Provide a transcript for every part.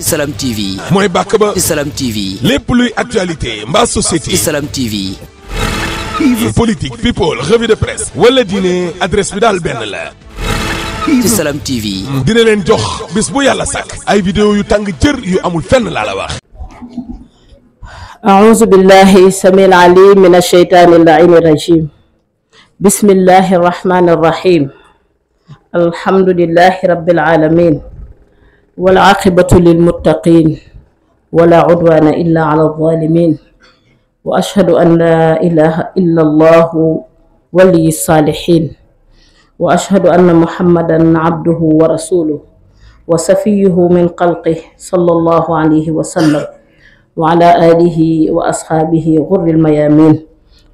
Salam TV mooy bàkk ba. Salam TV lépp luy actualité mbaa société. Salam TV politique people revue de presse wala diine adresse bi daal benn la. Salam TV dina leen jox bis bu yàlla sàkk ay vidéo yu tàng jër yu amul fenn laa la wax. أعوذ بالله السميع العليم من الشيطان اللعين الرجيم بسم الله الرحمن الرحيم الحمد لله رب العالمين والعاقبة للمتقين ولا عدوان إلا على الظالمين وأشهد أن لا إله إلا الله ولي الصالحين وأشهد أن محمدا عبده ورسوله وصفيه من خلقه صلى الله عليه وسلم وعلى آله وأصحابه غر الميامين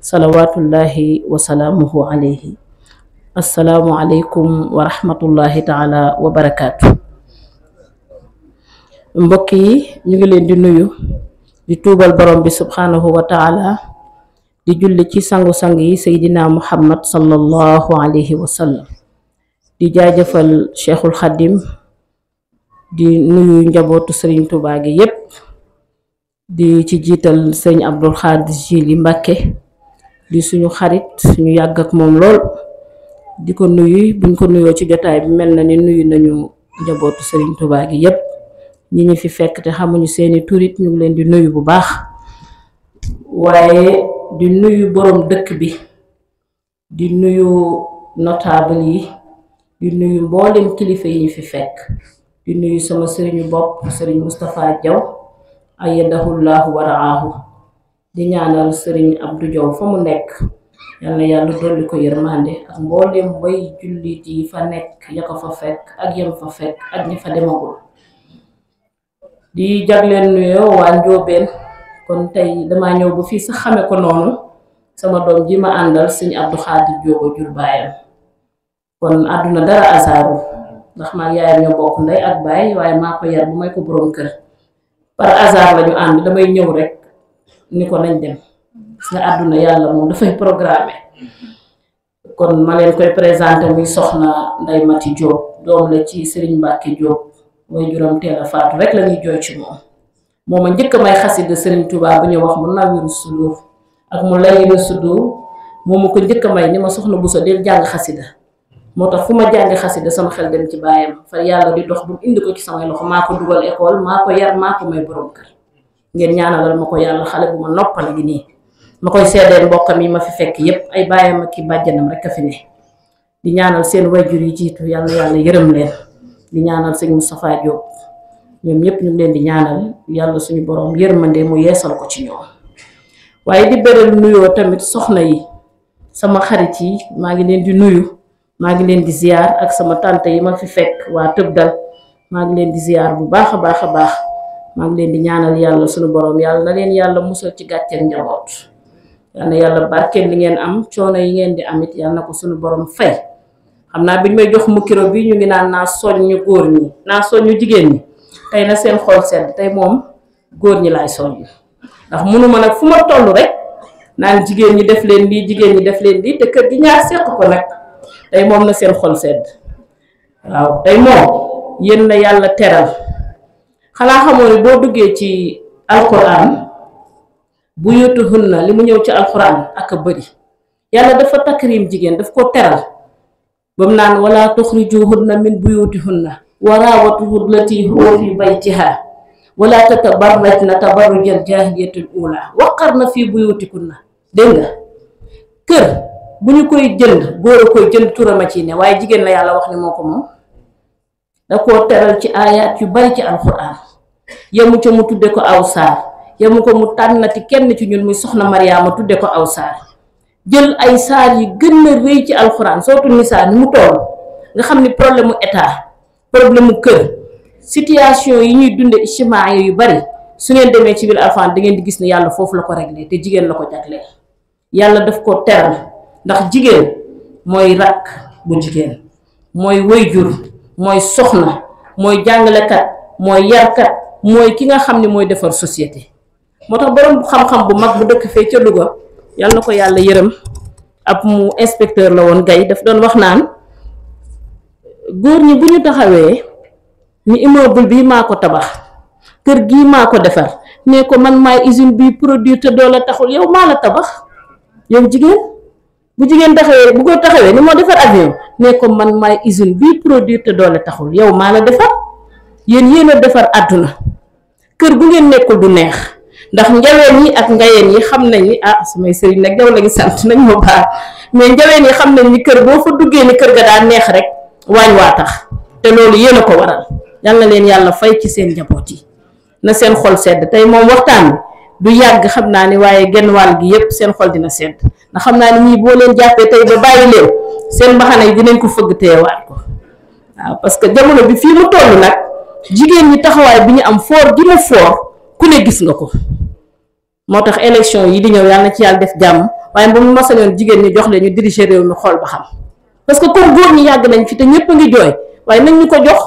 صلوات الله وسلامه عليه السلام عليكم ورحمة الله تعالى وبركاته mbokk yi ñu ngi leen di nuyu di tuubal borom bi subhanahu wa taala di julli ci sangu-sang yi seydina muhammad sallallahu alayhi wa sallam di jaajëfal cheikhul xadim di nuyu njabootu sëriñ Tuubaa gi yépp di ci jiital sëñ Abdul Xaadir Jili Mbàkke di suñu xarit ñu yàgg ak moom lool di ko nuyu buñ ko nuyoo ci jotaay bi mel na ni nuyu nañu njabootu sëriñ Tuubaa gi yépp ñi ñu fi fekk te xamuñu seeni turit ñu ngi leen di nuyu bu baax waaye di nuyu boroom dëkk bi di nuyu notable yi di nuyu mboolem kilifa yi ñu fi fekk di nuyu sama sëriñu bopp sëriñ Moustapha Diaw ayyadahullahu wa ra'ahu di ñaanal sëriñ Abdou Diaw fa mu nekk yal na yàlla dolli ko yërmande ak mboolem way jullit yi fa nekk ya ko fa fekk ak yam fa fekk ak ñi fa demagul di jagleen nuyoo waa Njóobeen kon tey damaa ñëw ba fii sax xame ko noonu sama doom ji ma àndal sëñ Abdou Xaadir Jóoba jur baayam kon àdduna dara asaaru ndax maa yaayam ñoo bokk ndey ak baay waaye maa ko yar bu may ko boroom kër par hasard lañu ànd damay ñëw rek ni ko nañ dem gis nga àdduna yàlla moom dafay programmer kon ma leen koy présenté muy soxna Ndey Mati Jóob doom la ci Sëriñ Mbàkke Jóob mooy juróom teel a faatu rek la ñuy jooy ci moom a njëkk may xasida Sëriñ Tuubaa bu ñu wax mu Nawwiru Sudur ak mu Layyiinu Sudur moom ma ko njëkk may ni ma soxna Buso del jàng xasida moo tax fu ma jàngi xasida sama xel dem ci baayam fa yàlla di dox bu indi ko ci samay loxo maa ko dugal école maa ko yar maa ko may borom kër ngeen ñaanalal ma ko yàlla xale bu ma noppal gi nii ma koy seedeel mbokkam yi ma fi fekk yépp ay baayam ak ki bàjjanam rek a fi ne di ñaanal seen wayjur yi jiitu yàlla yërëm leen di ñaanal sëñ Moustapha Diop ñoom ñëpp ñu ngi leen di ñaanal yàlla suñu borom yërmande mu yeesal ko ci ñoom waaye di beral nuyoo tamit soxna yi sama xarit yi maa ngi leen di nuyu maa ngi leen di ziar ak sama tante yi ma fi fekk waa Tëbdal maa ngi leen di ziar bu baax a baax a baax maa ngi leen di ñaanal yàlla suñu borom yàlla na leen yàlla musal ci gàcceel njaboot yàlla na yàlla barkeel li ngeen am coono yi ngeen di amit yàlla na ko suñu borom fay xam naa bi ñu may jox micro bi ñu ngi naan naa soññu góor ñi naa soññu jigéen ñi tey na seen xol sedd tey moom góor ñi laay soññ ndax mënuma nag fu ma toll rek naan jigéen ñi def leen lii jigéen ñi def leen lii te kër gi ñaar seq ko nag tey moom na seen xol sedd waaw tey moom yéen la yàlla teral xanaa xamoo ne boo duggee ci alquran bu yutuhunna li mu ñëw ci alquran ak a bëri yàlla dafa takrim jigéen daf ko teral bam naan wala tuxrijuhunna min buyutihunna wa raawatuhu llati huwa fi baytiha wala tatabarrajna tabarrujal jahiliyatil ula waqarna fi buyutikunna dégg nga kër bu ñu koy jënd góor a koy jënd turama ci ne waaye jigéen la yàlla wax ni moo ko moom da koo teral ci aayaat yu bari ci alxuraan yemu ca mu tudde ko aw saar yemu ko mu tànnati kenn ci ñun muy soxna Mariama tudde ko aw saar jël ay saar yi gën a rëy ci alxuraan sootu nisaa ni mu toll nga xam ni problème mu état problème mu kër situation yi ñuy dunde ijtimaa yu bari su ngeen demee ci biir alxuraan da ngeen di gis ne yàlla foofu la ko réglé te jigéen la ko jagleel yàlla daf ko teral ndax jigéen mooy rakk bu jigéen mooy wayjur mooy soxna mooy jàngalekat mooy yarkat mooy ki nga xam ne mooy defar société moo tax borom xam-xam bu mag bu dëkk fee ca Louga yàlla na ko yàlla yërëm ab mu inspecteur la woon gay daf doon wax naan góor ñi bu ñu taxawee ni immeuble bi maa ko tabax kër gii maa ko defar ne ko man maay usine bi produit te doo la taxul yow maa la tabax yow jigéen bu jigéen taxawee bu ko taxawee ni moo defar avion ne ko man maay usine bi produit te doo la taxul yow maa la defar yéen a defar àdduna kër gu ngeen nekkul du neex ndax njaween yi ak ngayeen yi xam nañ ni samay sëriñ nag yow la ngi sant nañ ma baax mais njaween yi xam nañ ni kër boo fa duggee ni kër ga daa neex rek waañ waa tax te loolu yéen a ko waral yal na leen yàlla fay ci seen njaboot yi na seen xol sedd tey moom waxtaan bi du yàgg xam naa ni waaye genn wàll gi yépp seen xol dina sedd ndax xam naa ni ñii boo leen jàppee tey ba bàyyi leen seen mbaxana yi dinañ ko fëgg teewaat ko waaw parce que jamono bi fii mu toll nag jigéen ñi taxawaay bi ñu am foor gi mu foor ku ne gis nga ko moo tax élection yi di ñëw yàlla na ci yàlla def jàmm waaye ba mu masañoon jigéen ñi jox leen ñu diriger réew mi xool ba xam parce que comme góor ñi yàgg nañ fi te ñëpp a ngi jooy waaye nañ ñu ko jox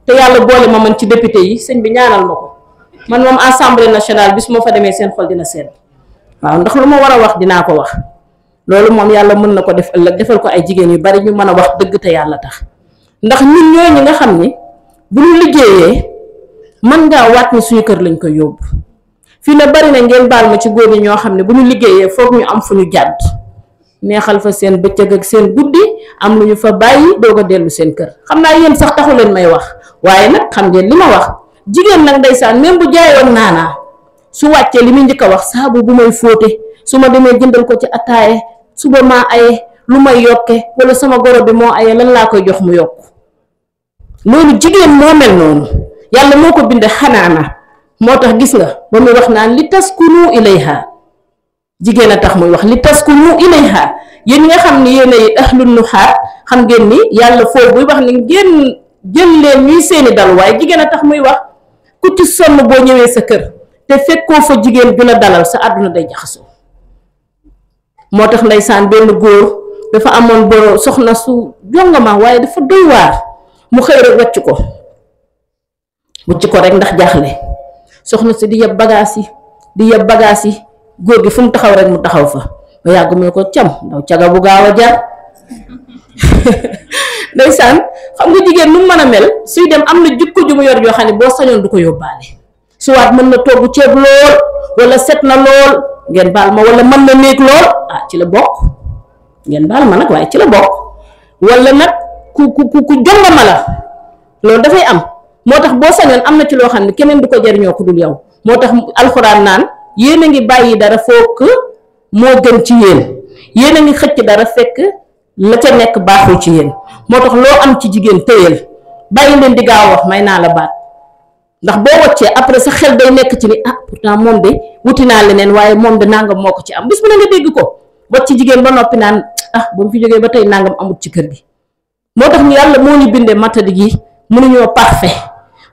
te yàlla boole ma man ci député yi sëñ bi ñaanal ma ko man moom assemblée nationale bis moo fa demee seen xol dina sedd waaw ndax lu ma war a wax dinaa ko wax loolu moom yàlla mën na ko def ëllëg defal ko ay jigéen yu bari ñu mën a wax dëgg te yàlla tax ndax ñun ñooñu nga xam ni bu ñu liggéeyee mën ngaa waat ni suñu kër lañ koy yóbbu fii na bari na ngeen baal ma ci góor ñi ñoo xam ne bu ñu liggéeyee foog ñu am fu ñu jàdd neexal fa seen bëccëg ak seen guddi am lu ñu fa bàyyi doog a dellu seen kër xam naa yéen sax taxu leen may wax waaye nag xam ngeen li ma wax jigéen nag ndeysaan même bu jaayoon naanaa su wàccee li muy njëkk a wax saabu bu may fóote su ma demee jëndal ko ci ataaye suba maa aye lu may yokke wala sama goro bi moo aye lan laa koy jox mu yokk loolu jigéen moo mel noonu yàlla moo ko binde xanaana moo tax gis nga ba muy wax naan li taskunu ilayha jigéen a tax muy wax li taskunu ilayha yéen nga xam ni yéen ay ahlun nuhaat xam ngeen ni yàlla foofu buy wax ni ngeen jël leen ñuy seeni dal waaye jigéen a tax muy wax ku ci sonn boo ñëwee sa kër te fekkoo fa jigéen ju la dalal sa àdduna day jaxasoo moo tax ndeysaan benn góor dafa amoon bo soxna su jongama waaye dafa doy waar mu xëy rek wàcc ko rek ndax jaaxle soxna si di yeb bagaas yi góor gi fu mu taxaw rek mu taxaw fa ba yàgg mu ne ko cam ndaw caga bu gaaw a jar ndeysaan xam nga jigéen nu mu mën a mel suy dem am na jikko ju mu yor yoo xam ne boo sañoon du ko yóbbaale suwaat mën na togg ceeb lool wala set na lool ngeen baal ma wala mën na néeg lool ci la bokk ngeen baal ma nag waaye ci la bokk wala nag ku jongama la loolu dafay am moo tax boo sañoon am na ci loo xam ne keneen du ko jariñoo ku dul yow moo tax alxuraan naan yéen a ngi bàyyi dara fokk moo gën ci yéen a ngi xëcc dara fekk la ca nekk baaxul ci yéen moo tax loo am ci jigéen téyel bàyyi leen di gaaw wax may naa la baat ndax boo waccee après sa xel day nekk ci ni pourtant moom de wuti naa leneen waaye moom de nangam moo ko ci am bis bu ne nga dégg ko wacc jigéen ba noppi naan ba mu fi jógee ba tey nangam amut ci kër gi moo tax ñu yàlla moo ñu bindee matadi gi mënuñoo parfait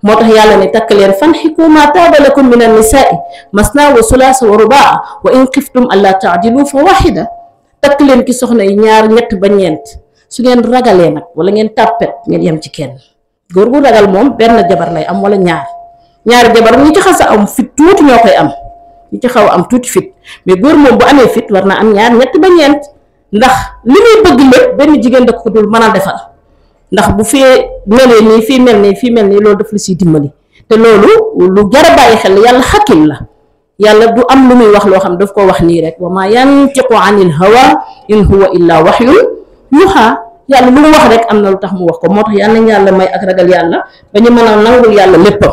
moo tax yàlla ne takk leen fanxiku ma taaba lakum min annisaai masna wa sulaasa wa rubaa wa in xiftum alla taadilu fa waxida takk leen ki soxna yi ñaar ñett ba ñeent su ngeen ragalee nag wala ngeen tàppet ngeen yem ci kenn góor gu ragal moom benn jabar lay am wala ñaari jabar ñi ci xas a am fit tuuti ñoo koy am ñi ci xaw a am tuuti fit mais góor moom bu amee fit war na am ñaar ñett ba ñeent ndax li muy bëgg lépp benn jigéen da ko dul mën a defal ndax bu fee melee nii fii mel nii loolu daf la siy dimbali te loolu lu jar a bàyyi xel yàlla xakim la yàlla du am lu muy wax loo xam daf ko wax nii rek wa ma yantiqu anil hawa in huwa illa wahyun yuha yàlla lu mu wax rek am na lu tax mu wax ko moo tax yàlla nañ yàlla may ak ragal yàlla ba ñu mën a nangul yàlla léppam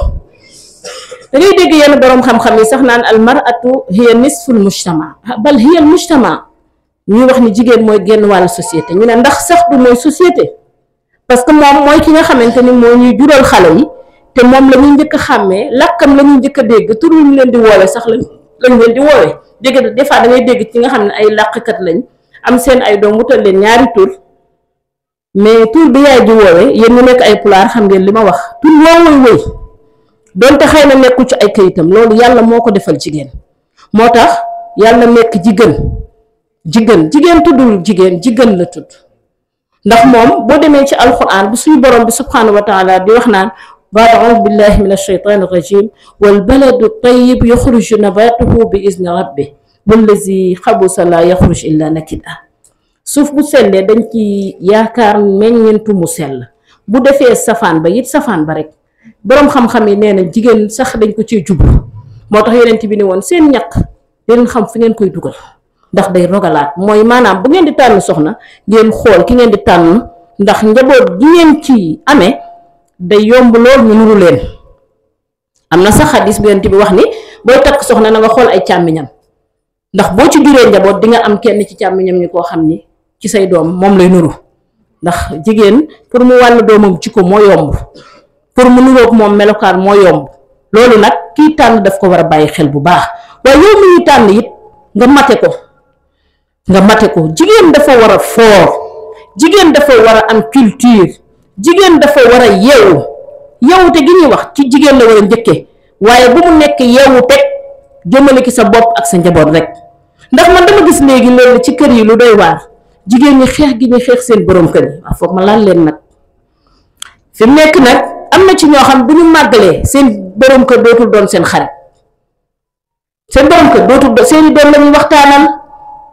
da ngay dégg yenn boroom xam-xam yi sax naan al mar'atu hiya nisful mujtama bal hiya al mujtama ñuy wax ni jigéen mooy genn wàllu société ñu ne ndax sax du mooy société parce que moom mooy ki nga xamante ni moo ñuy jural xale yi te moom la ñuy njëkk a xàmmee làkkam la ñuy njëkk a dégg tur ñu leen di woowee sax lañ leen di woowee dégg des fois da ngay dégg ci nga xam ne ay làkkat lañ am seen ay doom wutal leen ñaari tur mais tur bi yaay di woowee yéen ñu nekk ay pulaar xam ngeen li ma wax tur woo woy donte xëy na nekkul ci ay kayitam loolu yàlla moo ko defal jigéen moo tax yàlla nekk jigéen tuddul jigéen la tudd ndax moom boo demee ci alquran bu suñu borom bi subhanahu wa taala di wax naan baad audu billahi min alsheytan irrajim walbaladu tayyib yaxruju nabatuhu bi izni rabbi wallazi xabusa la yaxruj illa nakida suuf bu sellee dañ ci yaakaar meññentu mu sell bu defee safaan ba it safaan ba rek boroom xam-xam yi nee na jigéen sax dañ ko cee jublu moo tax yonent bi ne woon seen ñaq leen xam fi ngeen koy dugal ndax day rogalaat mooy maanaam bu ngeen di tànn soxna ngeen xool ki ngeen di tànn ndax njaboot gi ngeen ci amee day yomb lool ñu nuru leen. am na sax xadis bi yonent bi wax ni booy takk soxna na nga xool ay càmmiñam ndax boo ci juree njaboot di nga am kenn ci càmmiñam ñi koo xam ni ci say doom moom lay nuru ndax jigéen pour mu wàll doomam ci ko moo yomb pour mu nuroog moom melokaan moo yomb loolu nag kii tànn daf ko war a bàyyi xel bu baax waaye yow mi ñuy tànn it nga mate ko jigéen dafa war a foor jigéen dafa war a am culture jigéen dafa war a yeewu te gi ñuy wax ci jigéen la war a njëkke waaye bu mu nekk yeewu teg jëmale ki sa bopp ak sa njaboot rek ndax man dama gis léegi loolu ci kër yi lu doy waar jigéen ñi xeex gi ñu xeex seen borom kër yi waaw foog ma laal leen nag fi mu nekk nag am na ci ñoo xam bu ñu màggalee seen borom kër dootul doon seen xarit seen borom kër dootul doon seeni doom la ñuy waxtaanal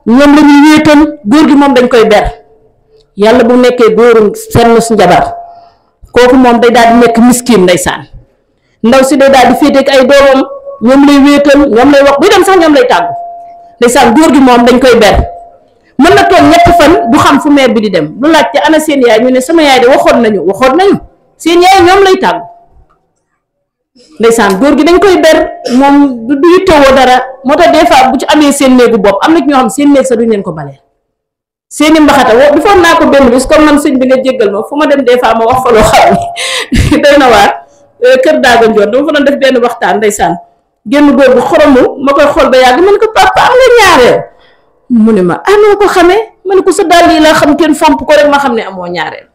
ñoom la ñuy wéetal góor gi moom dañ koy ber yàlla bu nekkee góoru senn su njabar kooku moom day daal di nekk miskin ndeysaan ndaw si day daal di féeteeg ay doomam ñoom lay wéetal ñoom lay wax buy dem sax ñoom lay tàggu ndeysaan góor gi moom dañ koy ber mën na toog ñetti fan du xam fu meer bi di dem lu laajte ana seen yaay ñu ne sama yaay de waxoon nañu seen yaay ñoom lay tàggu ndeysaan góor gi dañ koy ber moom du yittewoo dara moo tax des fois bu ci amee seen néegu bopp am na ñoo xam seen néeg sa duñ leen ko balee seeni mbaxata wo defoon naa ko benn bis comme man sëñ bi nga jéggal ma fu ma dem des fois ma wax fa loo xam ni doy na waar kër daaga njoon dama fa doon def benn waxtaan ndeysaan génn góor bu xoromu ma koy xool ba yàgg ma ne ko papa am nga ñaareel mu ne ma noo ko xamee ma ne ko sa dàll yi laa xam kenn fomp ko rek ma xam ne amoo ñaareel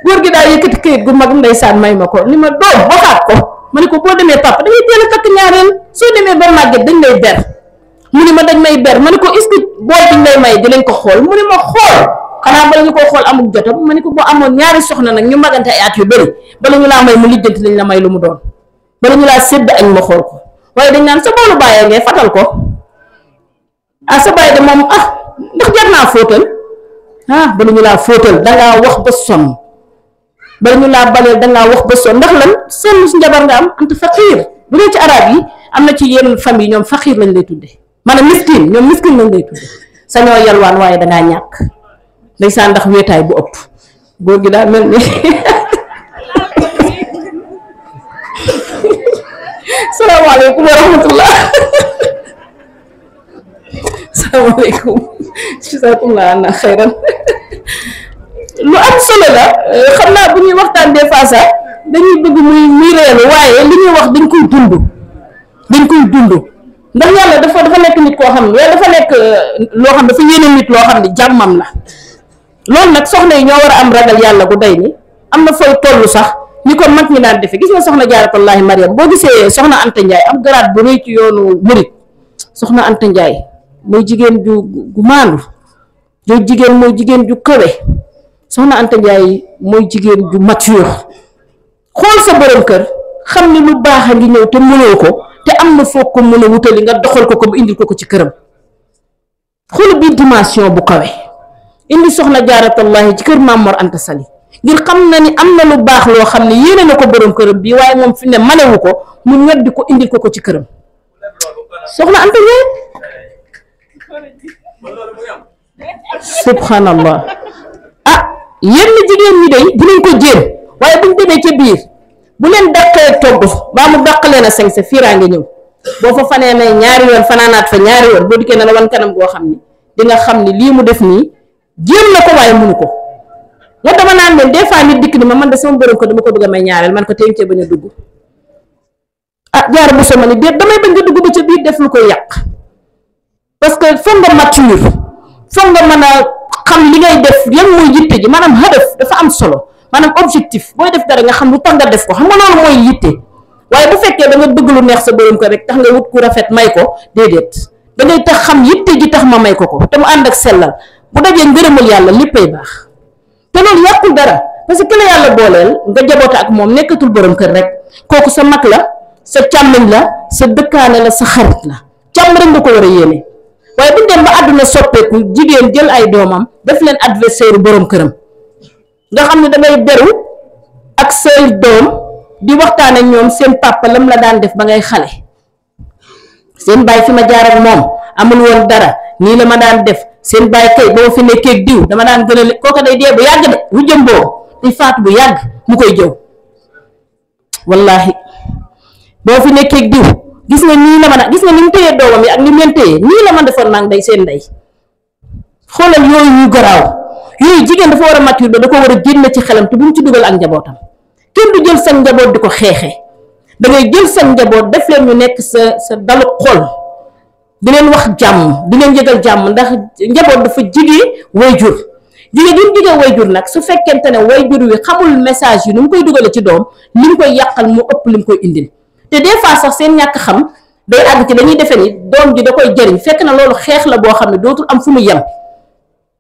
góor gi daal yëkkati këyit gu mag ndeysaan may ma ko ni ma doom waxaat ko ma ne ko boo demee papa dangay teel a takk ñaareel soo demee ba màgget dañ lay ber mu ne ma dañ may ber ma ne ko est-ce que bool biñ lay may dinañ ko xool mu ne ma xool xanaa bala ñu ko xool amul jotam ma ne ko boo amoon ñaari soxna nag ñu magante ay at yu bëri bala ñu laa may mu lijjanti lañ la may lu mu doon bala ñu laa sédd añ ma xool ko waaye dañ naan sa boolu bàyyee ngay fatal ko sa bàyyi de moom ndax jar naa fóotal bala ñu laa fóotal dangaa wax ba sonn bala ñu laa baleel dangaa wax ba sonn ndax lan seen su njabar nga am anta faqiir bu dee ci arab yi am na ci yenn famille ñoom faqiir lañ lay tudde maanaam miskin ñoom miskin lañ lay tudde sañoo yalwaan waaye dangaa ñàkk ndeysaan ndax wéetaay bu ëpp góor gi daa mel ni salaamaaleykum wa rahmatullah salaamaaleykum jazakumullah ana xayran lu am solo la xam naa bu ñuy waxtaan des fois sax dañuy bëgg muy reelu waaye li ñuy wax dañ koy dund ndax yàlla dafa nekk nit koo xam ne yàlla dafa nekk loo xam dafa yéene nit loo xam ne jàmmam la loolu nag soxna yi ñoo war a am ragal yàlla gu day ni am na fooy tollu sax ñi ko mag ñi daan defe gis nga soxna jaaratullahi Mariam boo gisee soxna Anta Ndiaye am garaat bu rëy ci yoonu murit soxna Anta Ndiaye mooy jigéen gu maandu jooju jigéen mooy jigéen ju kawe soxna Anta Ndiaye mooy jigéen ju mature xool sa borom kër xam ni lu baax a ngi ñëw te mënoo ko te am na foog ko mën a wutali nga doxal ko ba indil ko ci këram xool bi dimension bu kawe indi soxna jaaratullahi ci kër Maam Mor Anta Sali ngir xam na ni am na lu baax loo xam ne yéene na ko borom këram bii waaye moom fi ne manewu ko mu ñoddi ko indil ko ci këram soxna Anta Ndiaye subhanallah yenn jigéen ñi day dinañ ko jéem waaye buñ demee ca biir bu leen dàqee togg baa mu dàq leen a sañ sa fiiraa nga ñëw boo fa fanee may ñaari yoon fanaanaat fa ñaari yoon boo dikkee na la wan kanam goo xam ni di nga xam ni lii mu def nii jéem na ko waaye mënu ko nga dama naan leen des fois nit dikk ni ma man de sama borom ko dama ko bëgg a may ñaareel man ko tey cee bañ a dugg jaar bu sama ni déet damay bañ nga dugg ba ca biir def lu koy yàq parce que foog nga mature foog nga mën a xam li ngay def yan mooy yitte ji maanaam hadaf dafa am solo maanaam objectif booy def dara nga xam lu tax nga def ko xam nga loolu mooy yitte waaye bu fekkee da nga bëgg lu neex sa borom ko rek tax nga wut ku rafet may ko déedéet da ngay tax xam yitte ji tax ma may ko te mu ànd ak sellal bu dajee ngërëmul yàlla léppay baax te loolu yàqul dara parce que ki la yàlla booleel nga jaboote ak moom nekkatul borom kër rek kooku sa mag la sa càmmiñ la sa dëkkaane la sa xarit la càmm rek nga ko war a yéene waaye buñ dem ba àdduna soppeeku jigéen jël ay doomam def leen adversaire borom këram nga xam ne dangay beru ak say doom di waxtaan ak ñoom seen papa lam la daan def ba ngay xale seen baay fi ma jaar ak moom amul woon dara nii la ma daan def seen baay kay boo fi nekkee diw dama daan gën a kooka day dee bu yàgg de wu jëm boobu day faatu bu yàgg mu koy jëw wallahi boo fi nekkee diw gis nga nii la ma gis nga ni mu téyee doomam yi ak ni mu leen téyee nii la ma defoon maa ngi day seen ndey xoolal yooyu ñu garaaw yooyu jigéen dafa war a mature ba da ko war a génn ci xelam te bu mu ci dugal ak njabootam kenn du jël sa njaboot di ko xeexee da ngay jël sa njaboot def leen ñu nekk sa dalu xol di leen wax jàmm di leen yëgal jàmm ndax njaboot dafa jigee wayjur jigéen yi mu jigee wayjur nag su fekkente ne wayjur wi xamul message yi nu mu koy dugale ci doom li mu koy yàqal mu ëpp li mu koy indil te des fois sax seen ñàkk xam day àgg ci dañuy defe ni doom ji da koy jëriñ fekk na loolu xeex la boo xam ne dootul am fu mu yem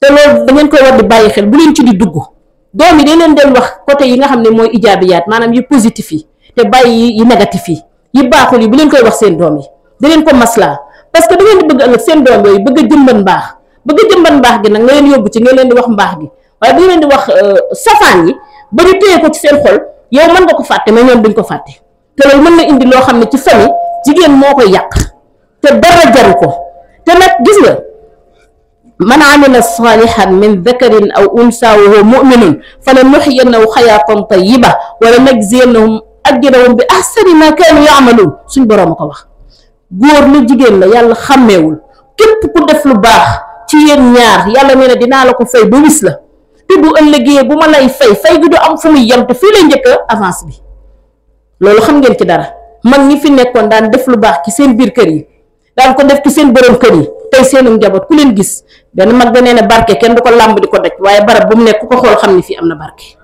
te loolu da ngeen koy war di bàyyi xel bu leen ci di dugg doom yi dañ leen den wax côté yi nga xam ne mooy ijaabiyaat maanaam yi positif yi te bàyyi yi négatif yi baaxul yi bu leen koy wax seen doom yi da leen ko maslaa parce que da ngeen di bëgg ëllëg seen doom yooyu bëgg a jëmbat mbaax gi nag nga leen yóbbu ci nga leen di wax mbaax gi waaye bu leen di wax safaan yi ba ñu téye ko ci seen xol yow mën nga ko fàtte mais ñoom duñ ko fàtte te loolu mën na indi loo xam ne ci famille jigéen moo koy yàq te dara jaru ko te nag gis nga man amila salihan min dakarin aw unsa wa huwa muminun falanuhyiyannahu hayatan tayyiba wala najziyannahum ajrahum bi ahsani ma kanu ya'malun suñ boroom a ko wax góor la jigéen la yàlla xàmmeewul képp ku def lu baax ci yéen ñaar yàlla nee na dinaa la ko fay ba wis la te bu ëllëgee bu ma lay fay gi du am fu muy yem te fii lay njëkk avance bi loolu xam ngeen ci dara mag ñi fi nekkoon daan def lu baax ci seen biir kër yi daan ko def ci seen borom kër yi tey seenu njaboot ku leen gis benn mag da nee na barke kenn du ko làmb di ko daj waaye barab bu mu nekk ku ko xool xam ni fii am na barke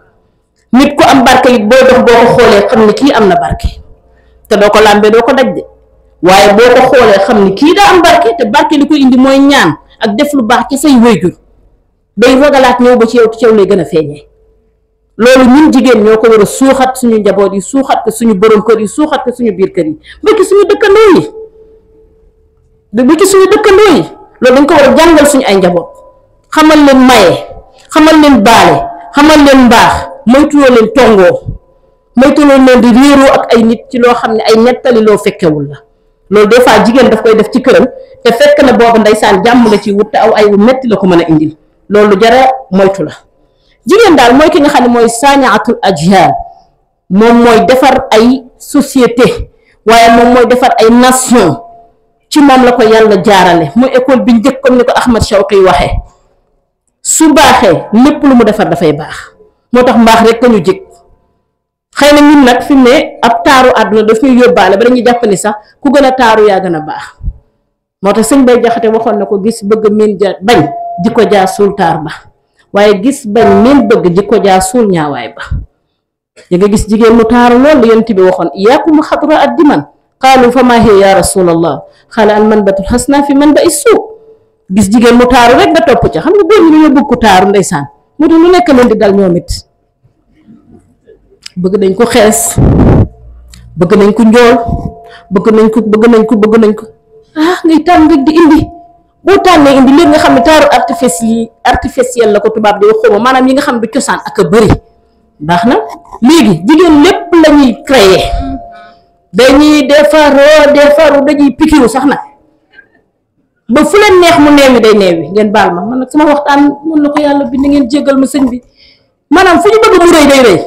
nit ku am barke it boo dox boo ko xoolee xam ni kii am na barke te doo ko làmbee doo ko daj de waaye boo ko xoolee xam ni kii daa am barke te barke li ko indi mooy ñaan ak def lu baax ci say wéyjur day ragalaat ñëw ba ci yow te ci yow lay gën a feeñee loolu ñun jigéen ñoo ko war a suuxat suñu njaboot yi suuxat ko suñu borom kër yi suuxat ko suñu biir kër yi ba ci suñu dëkkandoo yi loolu dañ ko war a jàngal suñu ay njaboot xamal leen maye xamal leen baale xamal leen mbaax moytuloo leen tongoo moytuloo leen di réeroo ak ay nit ci loo xam ne ay nettali loo fekkewul la loolu des fois jigéen daf koy def ci këram te fekk na boobu ndeysaan jàmm la ci wut te aw ay wu metti la ko mën a indil loolu jara moytu la jigéen daal mooy ki nga xam ne mooy saaniatul ajyal moom mooy defar ay société waaye moom mooy defar ay nation ci moom la ko yàlla jaarale muy école bi njëkk comme ni ko Ahmad Shawqi waxee su baaxee lépp lu mu defar dafay baax moo tax mbaax rek ka ñu jëkk xëy na ñun nag fi mu ne ab taaru àdduna daf ñuy yóbbaale ba dañuy jàpp ni sax ku gën a taaru yaa gën a baax moo tax sëñ Bay Jaxate waxoon na ko gis bëgg miin ja bañ jikko jaa suul taar ba waaye gis bañ miin bëgg jikko jaa suul ñaawaay ba ya nga gis jigéen mu taaru lool li yonent bi waxoon iyaakum xadra ad diman qaalu fa maa hiya ya rasulallah xaala al manbatul xasna fi man ba issuu gis jigéen mu taaru rek nga topp ca xam nga góor ñi dañoo bëgg ko taaru ndeysaan moo tax lu nekk leen di dal ñoom it bëgg nañ ko xees bëgg nañ ko njool bëgg nañ ko ngay tànn rek di indi boo tànnee indi léegi nga xam ne taaru artificiel la ko tubaab di wax xawma maanaam yi nga xam ne du cosaan ak a bëri baax na léegi jigéen lépp la ñuy créer dañuy defaru dañuy pikiru sax nag ba fu leen neex mu neewi day neewi ngeen baal ma man nag sama waxtaan mën na ko yàlla bi ni ngeen jéggal ma sëñ bi maanaam fu ñu bëgg mu rëy day rëy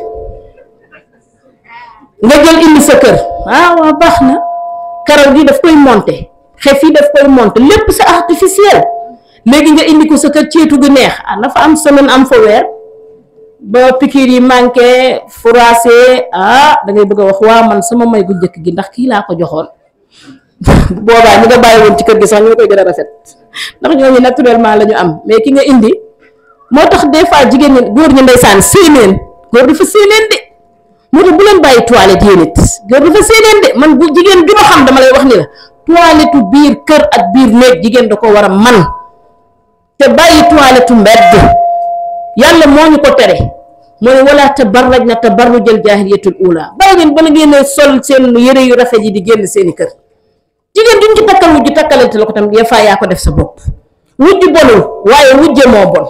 nga jël indi sa kër waaw baax na karaw gi daf koy monter xef yi daf koy monter lépp c'est artificiel léegi nga indi ko sa kër ceetu gu neex na fa am semaine am fa weer ba pikiir yi manqué froissé da ngay bëgg a wax waa man sama may gu njëkk gi ndax kii laa ko joxoon boobaa ñi nga bàyyi woon ci kër gi sax ñoo koy gën a rafet ndax ñooñu naturellement la ñu am mais ki nga indi moo tax des fois jigéen ñi góor ñi ndeysaan séeneen góor dafa séeneen de moo tax bu leen bàyyi toilette yéen it góor dafa séeneen de man bu jigéen ju ma xam dama lay wax ni la toilette biir kër ak biir néeg jigéen da ko war a man te bàyyi toilette mbedd yàlla moo ñu ko tere mooy wala tabarrajna tabarrujal jaahiliyatul ula bàyyi ngeen bala ngeen sol seen yëre yu rafet yi di génn seeni kër jigéen duñ ci takkal wujj takkalante la ko tam des fois yaa ko def sa bopp wujj bonul waaye wujje moo bon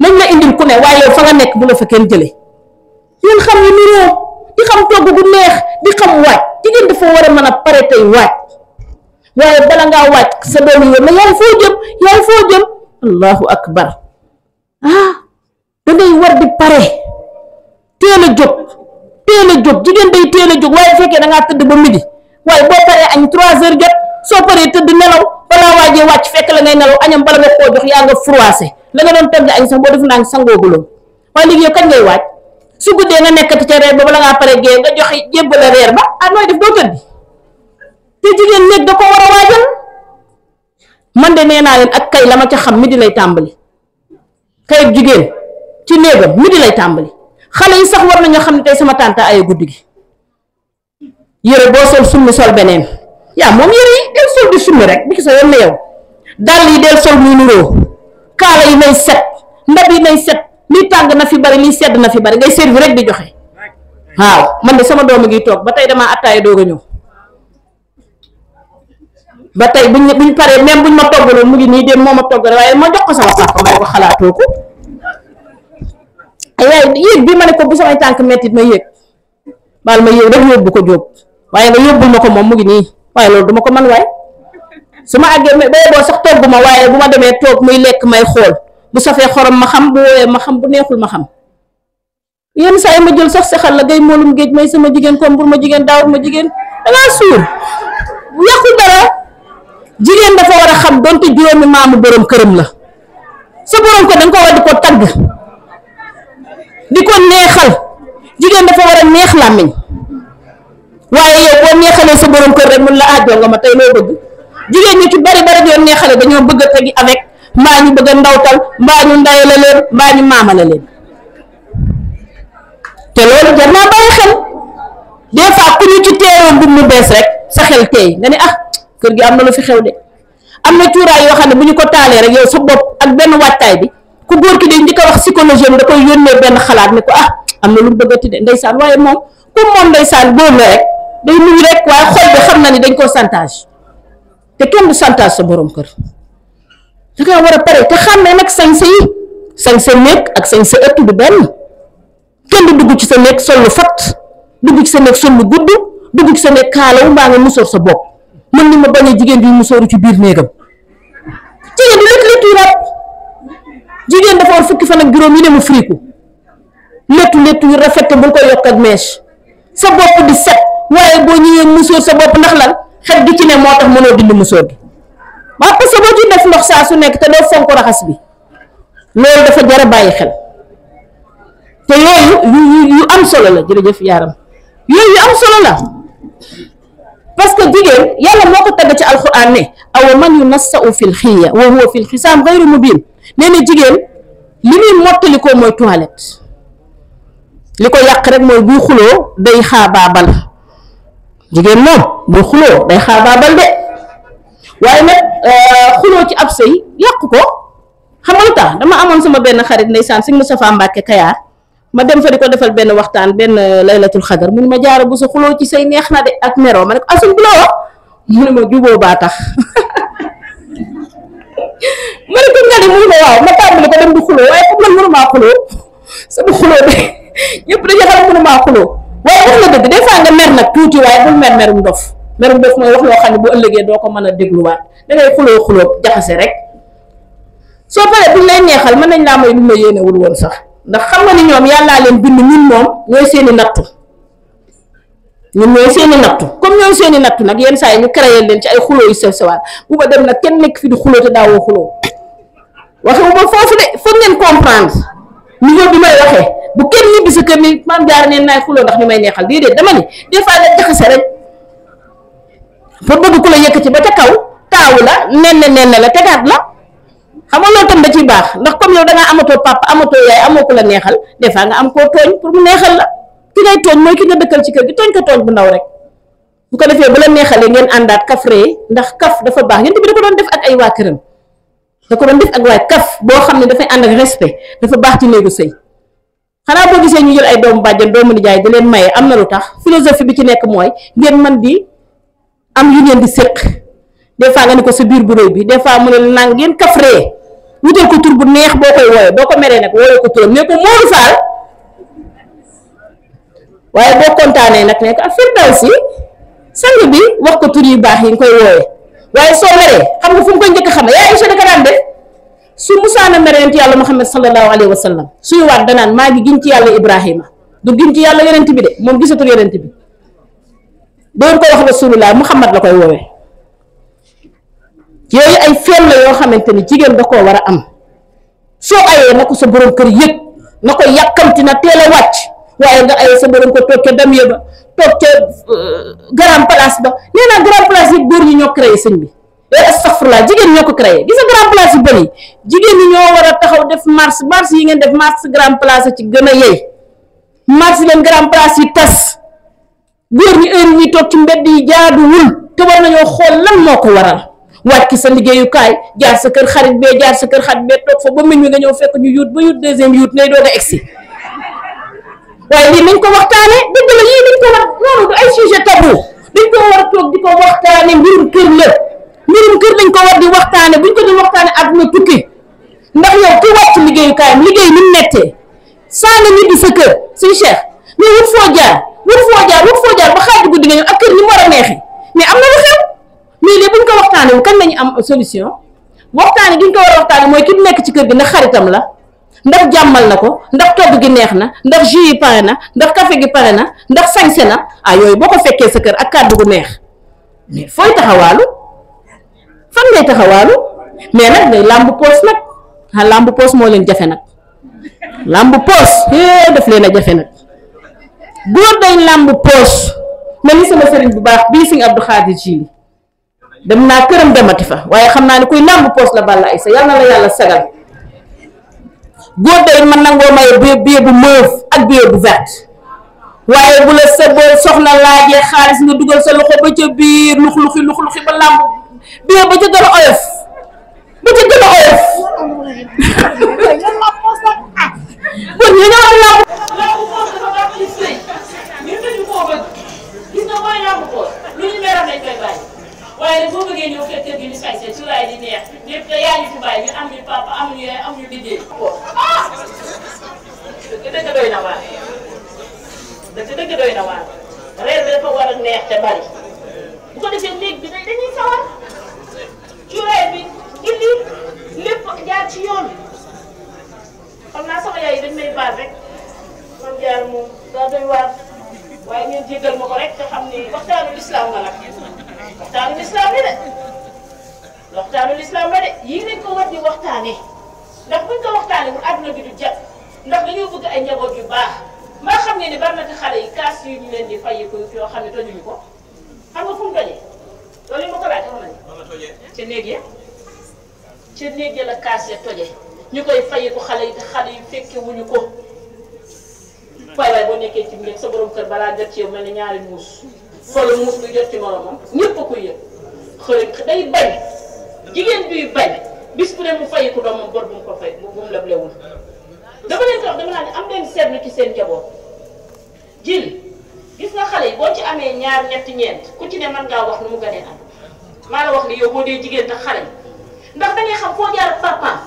nañ la indil ku ne waaye yow fa nga nekk bu la fa kenn jëlee yéen xam ne niroo di xam togg gu neex di xam waaj jigéen dafa war a mën a pare tey waaj waaye bala ngaa waaj sa doom yi na yaay foo jëm allahu akbar da ngay war di pare teel a jóg jigéen day teel a jóg waaye bu fekkee da ngaa tëdd ba midi waaye boo paree añ 3 heures jot soo paree tëdd nelaw balaa waajee wàcc fekk la ngay nelaw añam bala nga koo jox yaa nga froissé la nga doon tëdd añ sax boo def naa ngi sangooguloo waaye léegi yow kañ ngay waaj su guddee nga nekkati ca reer ba bala ngaa pare gée nga joxe jébbale reer ba nooy def doo tëddi te jigéen néeg da ko war a waajal man de nee naa leen ak kay la ma ca xam midi lay tàmbali kay jigéen ci néegam midi lay tàmbali xale yi sax war nañoo xam ne tey sama tànta ay guddi gi yére boo sol summi sol beneen yaa moom yére yi del sol di summi rek bi ki sa yoon na yow dàll yi del sol muy nuroo kaala yi nay set ndab yi nay set lii tàng na fi bari lii sedd na fi bari ngay servi rek di joxe waaw man de sama doom ngi toog ba tey damaa attaaya doog a ñëw ba tey buñ paree même buñ ma toggaloon mu ngi nii dem moo ma toggal waaye ma jox ko sama papa may ko xalaatoo ko waaye yéeg bi ma ne ko bu samay tànk mettit ma yéeg baal ma yéeg rek yóbbu ko jóob waaye nga yóbbul ma ko moom mu ngi nii waaye loolu duma ko man waaye su ma àggee ba boo sax togg ma waaye bu ma demee toog muy lekk may xool bu safee xorom ma xam bu wooyee ma xam bu neexul ma xam yenn saa yi ma jël sax saxal la gay moolum géej may sama jigéen comme bur ma jigéen daawur ma jigéen dangaa suur yàqu dara jigéen dafa war a xam donte juróomi maamu borom këram la sa borom ko danga ko war di ko tagg di ko neexal jigéen dafa war a neex làmmiñ waaye yow boo neexalee sa borom kër rek mun la ajoo nga ma tey loo bëgg jigéen ñi ci bari bari yoon neexale dañoo bëgg a tegi avec mbaa ñu bëgg a ndawtal mbaa ñu ndayale leen mbaa ñu maamale leen te loolu jar naa bàyyi xel des fois ku ñu ci teeroon bu mu bees rek sa xel teey nga ne kër gi am na lu fi xew de am na cuuraay yoo xam ne bu ñu ko taalee rek yow sa bopp ak benn waajtaay bi ku góor ki de njëkk a wax psychologie da koy yónnee benn xalaat ne ko am na lu mu bëggati de ndeysaan waaye moom comme moom ndeysaan góor la rek day nuyu rek waaye xol bi xam na ni dañ koo chantage te kenn du chantage sa borom kër da nga war a pare te xam ne nag sañ sa néeg ak sañ sa ëtt du benn kenn du dugg ci sa néeg sol lu fat dugg ci sa néeg sol lu gudd dugg ci sa néeg kaalawu mbaa nga musóor sa bopp mën ni ma bañ a jigéen bi musóoru ci biir néegam jigéen du léttu rab jigéen dafa war fukki fan ak juróom yi ne mu friku léttu yu rafet bu ko yokk ak mèche sa bopp di set waaye boo ñëwee musóor sa bopp ndax lan xet gi ci ne moo tax mënoo dindi musóor gi waaw parce que boo ci def ndox saa su nekk te doo fonk raxas bi loolu dafa jar a bàyyi xel te yooyu yu am solo la jërëjëf yaaram yooyu yu am solo la parce que jigéen yàlla moo ko tagg ci alxuraan ne awa man yunassa'u fil xiyya wa huwa fil xisaam gayru mubin nee na jigéen li muy mottali ko mooy toilette li ko yàq rek mooy buy xuloo day xaabaabal jigéen moom buy xuloo day xaabaabal de waaye nag xuloo ci ab sëy yàq ko xam nga lu tax dama amoon sama benn xarit ndeysaan sëñ Moustapha Mbacke Kayaar ma dem fa di ko defal benn waxtaan benn laylatul xadar mu ne ma jaara bu sa xuloo ci sëy neex na de ak meroo ma ne ko asuñ bu la wax mu ne ma juboo baa tax ma ne ko nga ne mu ne ma waaw ma tàmbali ko dem di xuloo waaye comme man mënumaa xuloo sama xuloo bi ñëpp dañu xam mënumaa xuloo waaye wax la dëgg des fois nga mer nag tuuti waaye bul merum dof mooy wax loo xam ne bu ëllëgee doo ko mën a dégluwaat da ngay xuloo jaxase rek soo paree buñ lay neexal mën nañ laa may lu ma yéenewul woon sax ndax xam nga ni ñoom yàllaa leen bind ñun moom ñooy seeni nattu comme ñooy seeni nattu nag yenn saa yi ñu créé leen ci ay xuloo yu sew sewaan bu ba dem nag kenn nekk fi di xuloo te daawoo xuloo waxewu ma foofu de foog ngeen comprendre niveau bi may waxee bu kenn ñibbi sa kër ni maam jaar neen naay xuloo ndax ñu may neexal déedéet dama ni des fois nga jaxase rek pour bëgg ku la yëkkati ba ca kaw taawu la nen la tegaat la xam nga loolu tam da ciy baax ndax comme yow da ngaa amatoo papa amatoo yaay amoo ku la neexal des fois nga am koo tooñ pour mu neexal la ki ngay tooñ mooy ki nga dëkkal ci kër gi tooñ ko tooñ bu ndaw rek bu ko defee bu la neexalee ngeen àndaat kaf ree ndax kaf dafa baax yéen bi da ko doon def ak ay waa këram da ko doon def ak waay kaf boo xam ne dafay ànd ak respect dafa baax ci néegu sëy xanaa boo gisee ñu jël ay doomu bàjjen doomu nijaay di leen maye am na lu tax philosophie bi ci nekk mooy ngeen mën di am yu ngeen di séq des fois nga ni ko sa biir bu rëy bi des fois mu ne nang ngeen kaf ree wutal ko tur bu neex boo koy wooye boo ko meree nag wooye ko turam ne ko Moodu Faal waaye boo kontaanee nag nekk ak Firdawsi sang bi wax ko tur yu baax yi nga koy woowee waaye soo meree xam nga fu mu koy njëkk a xam yaa Aïcha daka daan def su musaana mere yonent yàlla Muhammad sallallahu alayhi wa sallam suy waat danaan maa ngi giñ ci yàlla Ibrahima du giñ ci yàlla yonent bi de moom gisatul yonent bi doon ko wax rasulullah Muhammad la koy woowee yooyu ay feem la yoo xamante ni jigéen da koo war a am soo ayee na ko sa borom kër yëg na ko yàkkamti na teel a wàcc waaye nga ayee sa borom kër toog ca dam ba toog ca grand place ba nee naa grand place yi góor ñi ñoo créé sëñ bi astaghfirullah jigéen ñoo ko créé gis nga grand place yu bëri jigéen ñi ñoo war a taxaw def marche yi ngeen def marche grand place ci gën a yey marche leen grand place yi tas góor ñi heure ñi toog ci mbedd yi jaaduwul te war nañoo xool lan moo ko waral wàcc sa liggéeyukaay jaar sa kër xarit bee toog fa ba meñ wi nga ñëw fekk ñu yuut ba yuut deuxième yuut ngay doog a egsi waaye lii nañ ko waxtaane dëgg la yii dañ ko war noonu du ay sujet tabou dañ ko war a toog di ko waxtaane mbirum kër la mbirum kër dañ ko war di waxtaane buñ ko di waxtaane àdduna tukki ndax yow ki wàcc liggéeyukaayam liggéey ni mu mettee saa nga ñibbi sa kër suñu cheikh mais wut foo jaar ba xaaju guddi nga ñëw ak kër ni mu war a neexee mais am na lu xew mais lii buñ ko waxtaane wu kan lañu am solution waxtaane gi ñu ko war a waxtaane mooy ki nekk ci kër gi ndax xaritam la ndax jàmmal na ko ndax togg gi neex na ndax jus yi pare na ndax café gi pare na ndax sañse na yooyu boo ko fekkee sa kër ak kàddu gu neex mais fooy taxawaalu fan ngay taxawaalu mais nag ngay làmb poos nag làmb poos moo leen jafe nag làmb poos daf leen a jafe nag góor day làmb poos mel ni sama sëriñ bu baax bii Sëñ Abdou Khadir Jili dem naa këram demati fa waaye xam naa ne kuy làmb poos la Balla Aïssa yal na la yàlla sagal góor day man nangoo maye billet bu mauve ak billet bu vert waaye bu la sa boo soxna laajee xaalis nga dugal sa loxo ba ca biir lux-luxi ba làmb billet ba ca gën a oyof bon ñu ñëw làmb poos dafa baax ci sëy ñun dañu koo bëgg gis nga mooy làmb poos lu ñu meram lañ koy bàyyi waaye nag boo bëggee ñëw fekk kër gi ñu sañse ci laay di neex ñëpp te yaa ñu fi bàyyi ñu am ñu papa am ñu yaay am ñu liggéey dëgg doy na waar dëgg doy na waar reer bi dafa war a neex te bari bu ko defee néeg bi dañuy sawar cuuraay bi gilli lépp jaar ci yoon xam naa sama yaay yi dañ may baal rek man jaar moom daa doy waar waaye ngeen jéggal ma ko rek te xam ni waxtaanu lislaam nga nag waxtaanu lislaam la de waxtaanu lislaam la de yii nañ ko war di waxtaane ndax buñ ko waxtaane bu àdduna bi du jàpp ndax dañoo bëgg ay njaboot yu baax maa xam ne ni bari na ci xale yi kaas yu ñu leen di fay ko yoo xam ne tojuñu ko xam nga fu mu tojee loolu yi ma ko laaj xam nañu ca néeg ya la kaas ya toje ñu koy fay ko xale yi te xale yi fekke wuñu ko waaye boo nekkee ci néeg sa borom kër balaa jot ci yow mel ni ñaari muus xoolal muus du jot ci moromam ñëpp a koy yëg xëy day bañ jigéen duy bañ bis bu ne mu fay ko doomam bor bu mu ko fay bu mu leblewul dama leen ko wax dama naa ne am leen seetlu ci seen njaboot jil gis nga xale yi boo ci amee ñaar ñetti ñeent ku ci ne mën ngaa wax nu mu gënee am maa la wax ni yow boo dee jigéen tax xale yi ndax da ngay xam foo jaar ak papaam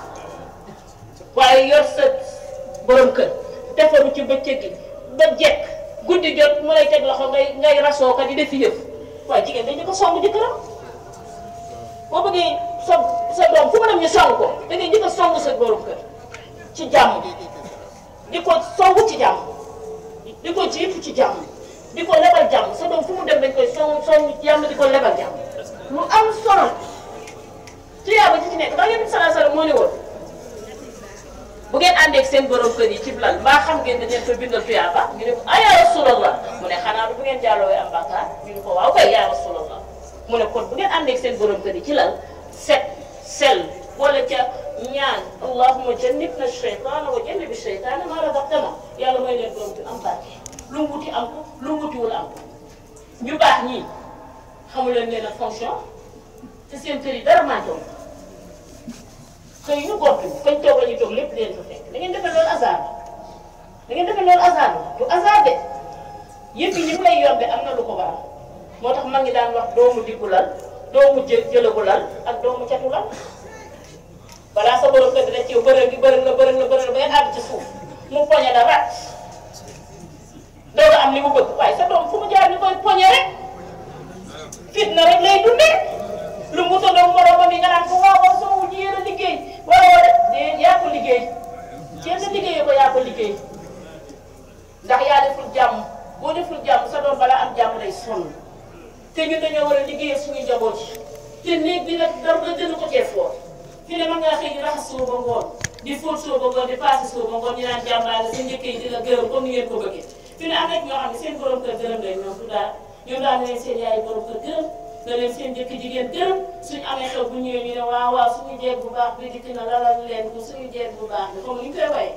waaye yor sa borom kër defaru ci bëccëg gi ba jekk guddi jot mu lay teg loxo ngay rasoo ko di def yëf waaye jigéen dañu ko song jëkkëram boo bëggee sa doom fu mu dem ñu song ko da ngay njëkk a song sa borom kër ci jàmm di ko song ci jàmm di ko jiitu ci jàmm di ko lebal jàmm sa doom fu mu dem dañ koy song jàmm di ko lebal jàmm lu am solo ci yaa ba ci nekk ndax yéen sallallahu alayhi wasallam moo ne woon bu ngeen àndeeg seen borom kër yi ci lal mbaa xam ngeen dañ leen fa bindal tuyaaba ñu ne ko ah yaa rasulallah mu ne xanaa bu ngeen jàlloowee am bàkkaar ñu ne ko waaw kay yaa rasulallah mu ne kon bu ngeen àndeeg seen borom kër yi ci lal set sel wala ca ñaan allahumma jannibna shaytaana wa jannibi shaytaana maa razaqtana yàlla mooy leen doom bi am barke lu mu wuti am ko lu mu wutiwul am ko ñu baax ñii xamul leen leen ak fonction te seen kër yi dara maa jox xëy ñu gott kañ toog la ñu toog lépp leen fa fekk da ngeen defee loolu hasard da ngeen defee loolu hasard du hasard de yëpp yi ni mu lay yombe am na lu ko waral moo tax mag ñi daan wax doomu diggu lal doomu jëlagu lal ak doomu catu lal balaa sa borom kër dina ci yow bërëng nga ba ngeen àgg ci suuf mu poñe la rat doo am li mu bëgg waaye sa doom fu mu jaar ñu koy poñe rek fitna rek lay dundee lu mu tëddoo moromam yi nga naan ko waaw soo wu yéen a liggéey waroo de yaa ko liggéey kenn liggéeyee ko yaa ko liggéey ndax yaa deful jàmm boo deful jàmm sa doom bala am jàmm day sonn te ñun dañoo war a liggéeyee suñu njaboot yi te néeg bi nag dara nga gën ko cee foor fi ne mën ngaa xëy di raxas suba ba ngoon di fóot suba ba ngoon di paase suba ba ngoon ñu naan jàmbaale sa njëkk yi di la gërëm comme ni ngeen ko bëggee fi ne am na ñoo xam ne seen borom kër gërëm leen ñoom du daal ñoom daal na leen seen yaay borom kër gërëm na leen seen njëkk jigéen gërëm suñu amee xew bu ñëwee ñu ne waaw waaw suñu jeeg bu baax bi dikk na lalal leen ko suñu jeeg bu baax bi comme ni ñu koy waye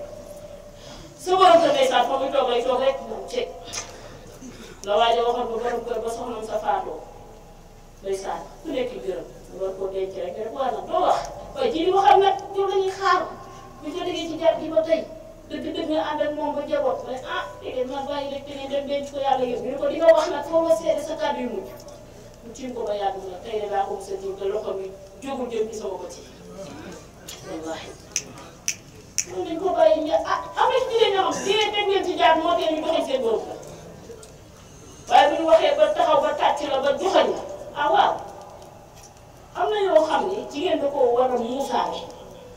sa borom kër ndeysaan fa muy toog lay toog rek moom ceeb la waaja waxoon ba borom kër ba soxnam sa faatoo ndeysaan ku nekk gërëm war koo denc rek rek waa nag doo wax waaye ji di waxal nag yow lañuy xaar ñu ko déggee ci jar gi ba tey dëgg-dëgg nga ànd ak moom ba jaboot ma ne ah déedéet man bàyyi rek keneen dem denc ko yàlla yëpp ñu ne ko di nga wax nag foo nga seede sa kàddu yu mujj mu tiim ko ba yàgg mu ne tey de daa ko mos a tiim te loxo bi jógul jëm ci sama bët yi wallaahi loolu dañ ko bàyyi ñu ah am na ci jigéen ñoo xam jigéen teg ngeen ci jaar moo tee ñu doxee seen borom la waaye bu ñu waxee ba taxaw ba tàcc la ba joxañ la ah waaw am na yoo xam ni jigéen da koo war a muusaale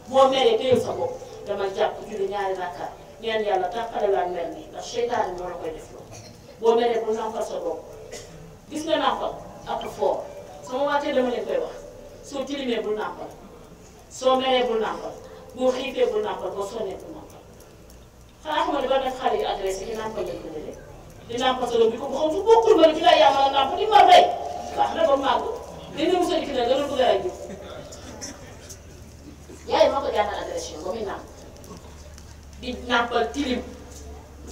boo meree téyel sa bopp dama jàpp julli ñaari rakkaat ñaan yàlla tàqale laa mer ni ndax seytaane moo la koy def loolu boo meree bul nàmpal sa bopp gis nga nàmpal ak fort sama waatee dama leen koy wax soo tilimee bul nàmpal soo meree bul nàmpal boo xiifee bul nàmpal boo sonnee bul nàmpal xanaa xam ne ba def xale yu agressé ci nàmpal lañ ko jëlee di nàmpal sa doom bi ko bu xam su bokkul ma ne ci lay yàmmal nàmpal di mar rey baax na ba màgg dina mos a dikk nag nga doon bëgg a rey yaay moo ko jàngal agression ba muy nàmp di nàmpal tilim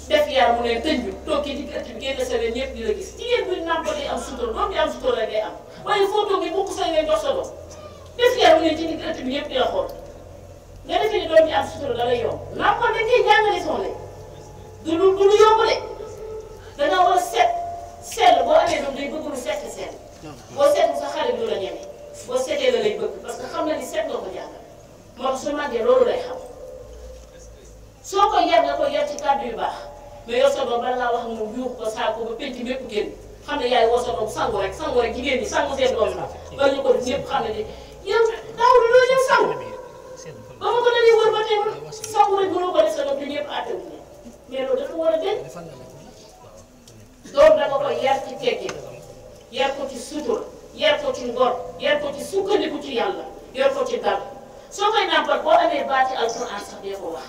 def yaram mu ne tëj bi toog ci digg ëtt bi génn sa wér ñëpp di la gis jigéen buy nàmpal di am sutura doom di am sutura rek day am waaye foo toog ni bokk sa ngay jox sa doom def yaram mu ne ci digg ëtt bi ñëpp di la xool nga defee ni doom di am sutura da lay yomb nàmpal dañ koy jàngale soxla du lu yomb de danga war a set sell boo amee doom day bëgg lu set sell boo seetlu sa xale bi du la ñeme boo seetee la lay bëgg parce que xam na ni seet nga ko jàngal moo tax su màggee loolu lay xam soo ko yar nga ko yar ci kàddu yu baax mais yow sa doom bala ngaa wax mu yuux ko saako ba penc mépp génn xam ne yaay woo sa doom sangu rek jigéen ñi sangu seen doom la ba ñu ko def ñëpp xam ne ni yow daaw du loo ñëw sangu ba ma ko dalee wër ba tey sangu rek mënoo ko def sa doom te ñëpp àtte wu mais loolu dafa war a denc doom da nga ko yar ci teggin yar ko ci sutur yar ko ci ngor yar ko ci sukkandiku ci yàlla yar ko ci dal soo koy nàmpal boo amee baati alxuraan sax dee ko wax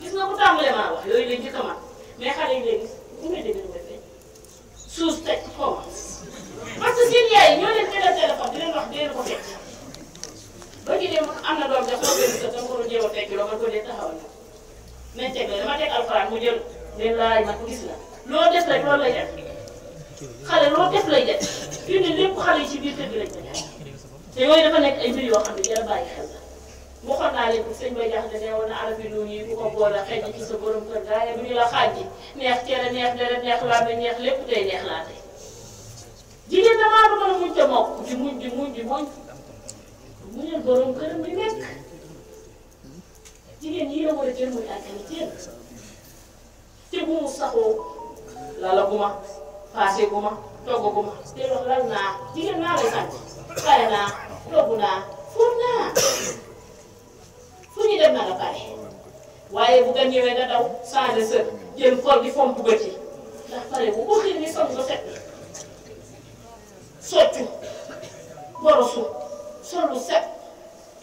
gis nga bu tàmbalee maa wax yooyu lañ njëkk a mat mais xale yi léegi bu may dégg lu defee suus teg ci kaw parce que seen yaay yi ñoo leen tegal téléphone di leen wax dee ko fekk ba ci dem am na doom def ko benn sa dama ko doon jéem a fekk loo man ko dee taxawal na nañ teg la dama teg alxuraan mu jël leen laaj ma ko gis la loo def rek loolu lay def xale loo def lay def fii ne lépp xale yi ci biir kër gi lañ ko def te yooyu dafa nekk ay mbir yoo xam ne jar a bàyyi xel la waxoon naa leen ko sëñ Bay Jaxate ne woon na arafi nuun yi ku ko boole xëy ci sa borom kër gaaye bu ñu la xaaj ji neex cere neex deret neex làmmiñ neex lépp tey neex laate jigéen damaa du mën a muñ te mokk di muñ muñal borom këram di nekk jigéen yii la war a jël muy àggani teel te bu mu saxoo lala guma paase guma togg guma te wax lal naa jigéen naa lay sant pare naa togg naa fóot naa fu ñu dem na nga pare waaye bu gan ñëwee nga daw changé sër jël kol di fomp bët yi ndax pare bu ko xiir ni sang nga set soccu borosu sol lu set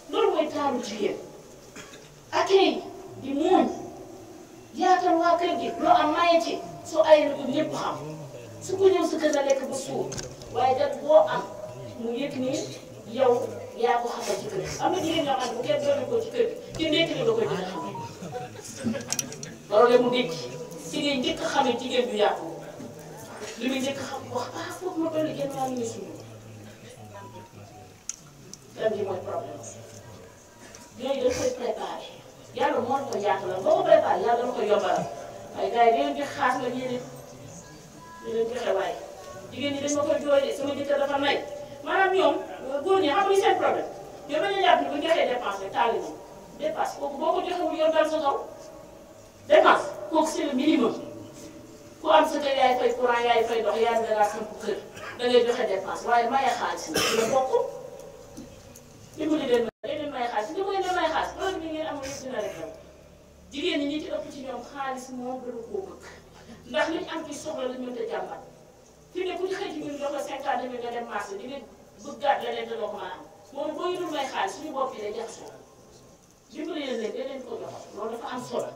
loolu mooy taaru jigéen akay di muuñ yaatal waa kër gi loo am maye ci soo ay ko ñëpp xam su ko ñëw sa kër a lekk ba suur waaye dat boo am mu yëg ni yow yaa ko xamal ci kër gi am na jigéen ñoo xam ne bu kenn doon ko ci kër gi ci nekk li nga koy dina xam loolu mu dégg ci ngay njëkk a xamee jigéen du yàqu li muy njëkk a xam wax ah foofu ma dolli genn waa ñu suñu lan gi mooy problème yooyu dañ koy préparé yàlla moo la ko yaatalal boo ko préparé yàlla dana ko yombalal waaye gars yi dañu joxe xaas nga ñeneen di leen joxe waaye jigéen ñi dañ ma koy jooy de sama jëkkër dafa nay maanaam ñoom góor ñi xamuñu seen problème ñoom dañuy jàpp ni bu ñu joxee dépense rek taali moom dépense kooku boo ko joxewul yoon dal sa kaw dépense kooku c'est le minimum ku am sa kër yaay fay courant yaay fay ndox yaay da ngaa samp kër da ngay joxe dépense waaye maye xaalis la bokk dimbali leen leen maye xaalis ñu koy ne maye xaalis loolu bi ngeen amul yëpp dina rek law jigéen ñi ñi ci ëpp ci ñoom xaalis moo gën a koo bëgg ndax liñ am ci soxla lañ mënta jàmbat fi ne ku ñu xëy ci ñun jox la 50 000 nga dem marché di nga bëggaat leneen te doo ko mën a am moom boo ñu dul may xaalis suñu bopp yi day jaxasoo dimbali leen leen leen ko jox loolu dafa am solo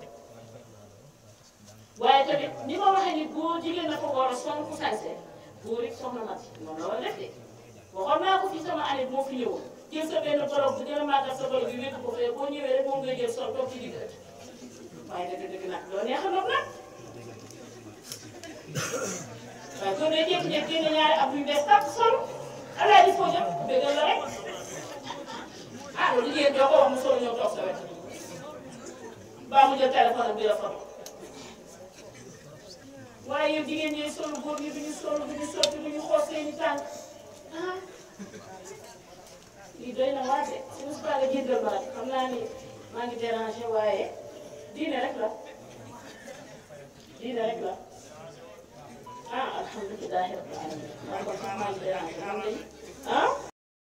waaye tamit ni ma waxee ni góor jigéen na ko war a sonn ku sañse góor it soxna Mati moom la war a def de waxoon naa ko fii sama année moo fi ñëwoon jël sa benn bolog bu gën a màggal sa bolog bi wékk ko fee boo ñëwee rek moom ngay jël sol toog ci digg waaye dëgg nag loo neex a nopp nag waaye soo dee jékki-jékki génne ñaari ab yu bees tàkk sol alaay di foo jëm bégal la rek ah loolu jigéen doo ko wax mu solo ñëw toog sa wet baa mu jël téléphone ak bi la photo waaye yow jigéen ñi solu góor ñi duñu solu duñu sotti duñu xool seeni tànk ah lii doy na waa de si mu subaa nga jéggal ma rek xam naa ni maa ngi dérangé waaye diine rek la ah alhamdulilah rabbil alamin maa ngi dérangé xam nga ah